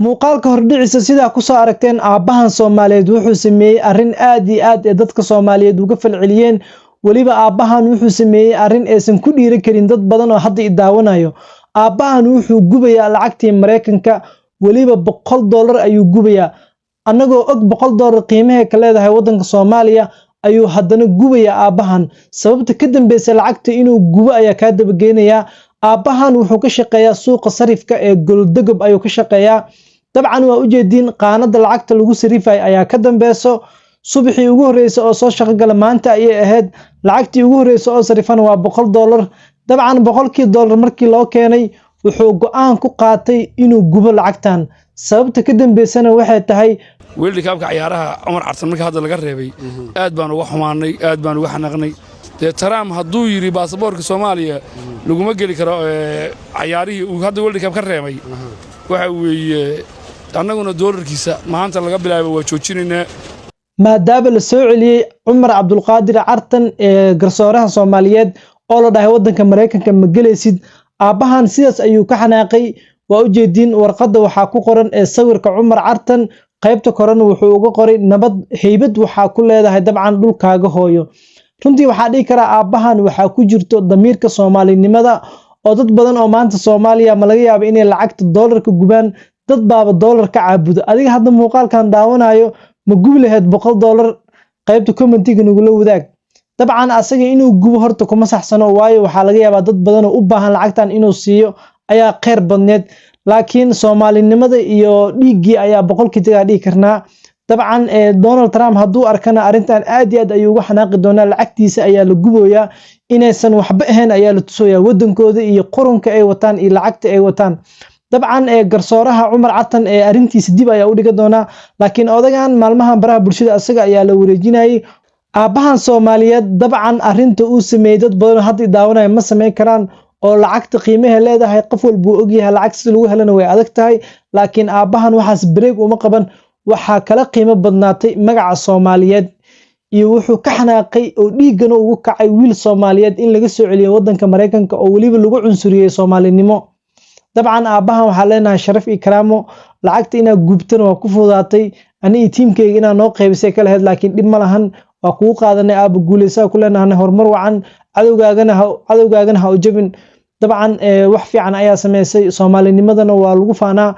Muuqaalka hordhicisa sidaa kusoo aragteen, aabbahan Soomaaliyeed wuxuu sameeyey arrin aad iyo aad ee dadka Soomaaliyeed uga falceliyeen. Weliba aabbahan wuxuu sameeyey arrin aysan ku dhiiri karin dad badan oo hadda i daawanayo. Aabbahan wuxuu gubayaa lacagtii Maraykanka, weliba $100 ayuu gubayaa. Annagoo og $100 qiimahay ka leedahay waddanka Soomaaliya ayuu haddana gubayaa aabbahan. Sababta ka dambeysa lacagta inuu gubo ayaa kaa dabageynayaa. Aabbahan wuxuu ka shaqeeyaa suuqa sarifka ee Goldogob ayuu ka shaqeeyaa. Dabcan waa ujeediin, qaanada lacagta lagu sarifay ayaa ka dambeyso. Subaxii ugu horreysay oo soo shaqo gala maanta ayay ahayd. Lacagtii ugu horreysay oo sarifana waa $100. Dabcan $100kii markii loo keenay, wuxuu go'aan ku qaatay inuu gubo lacagtan. Sababta ka dambeysana waxay tahay World Cupka cayaaraha Cumar Cartan markii hadda laga reebay, aad baan uga xumaannay, aad baan uga xanaaqnay. Dee Trump hadduu yidhi baasaboorka Soomaaliya laguma geli karo cayaarihii uu hadda World Cup ka reebay, waxa weeye annaguna doolarkiisa maanta laga bilaabo waa joojinaynaa. Maadaama la soo celiyey Cumar Cabdulqaadir Cartan ee garsooraha Soomaaliyeed oo la dhahay waddanka Maraykanka ma gelaysid, aabbahan sidaas ayuu ka xanaaqay. Waa ujeediin, warqadda waxaa ku qoran ee sawirka Cumar Cartan, qaybta korena wuxuu uga qoray "Nabad heybad waxaa ku leedahay dabcan dhulkaaga hooyo." Runtii waxaa dhihi karaa aabbahan waxaa ku jirto damiirka Soomaalinimada, oo dad badan oo maanta Soomaaliya ma laga yaabo inay lacagta doolarka gubaan. Dad baaba doolar ka caabudo. Adiga hadda muuqaalkan daawanayo, ma gubi lahayd $100? Qaybta commentiga nagula wadaag. Dabcan asaga inuu gubo horta kuma saxsano, waayo waxaa laga yaabaa dad badan oo u baahan lacagtan inuu siiyo ayaa kheyr badneed, laakiin Soomaalinimada iyo dhiiggii ayaa boqolkii tagaa dhihi karnaa. Dabcan Donald Trump hadduu arkana arrintan aad iyo aad ayuu uga xanaaqi doonaa. Lacagtiisa ayaa la guboyaa, inaysan waxba ahayn ayaa la tusayaa, wadankooda iyo qurunka ay wataan iyo lacagta ay wataan. Dabcan garsooraha Cumar Cartan ee arrintiisa dib ayaa u dhiga doonaa, laakiin odagan maalmahan baraha bulshada asaga ayaa la wareejinayay. Aabbahan Soomaaliyeed dabcan arrinta uu sameeyey dad badan oo hadda daawanaya ma sameyn karaan, oo lacagta qiimaha leedahay qof walbuu ogyahay, lacag si lagu helana way adag tahay. Laakiin aabbahan waxaas bareeg uma qaban. Waxaa kala qiimo badnaatay magaca Soomaaliyeed, iyo wuxuu ka xanaaqay oo dhiiggana ugu kacay wiil Soomaaliyeed in laga soo celiyo wadanka Maraykanka oo weliba lagu cunsuriyey Soomaalinimo. Dabcan aabbahan waxaa leenahay sharaf iyo karaamo. Lacagta inaad gubtana waa ku fudaatay, ani iyo tiimkayga inaa noo qaybisay ka lahayd, laakiin dhib ma lahan, waa kugu qaadanay. Aaba, guuleysaa ku leenahay, horumar wacan, cadowgaagana ha u jabin. Dabcan wax fiican ayaa sameysay, Soomaalinimadana waa lagu faanaa.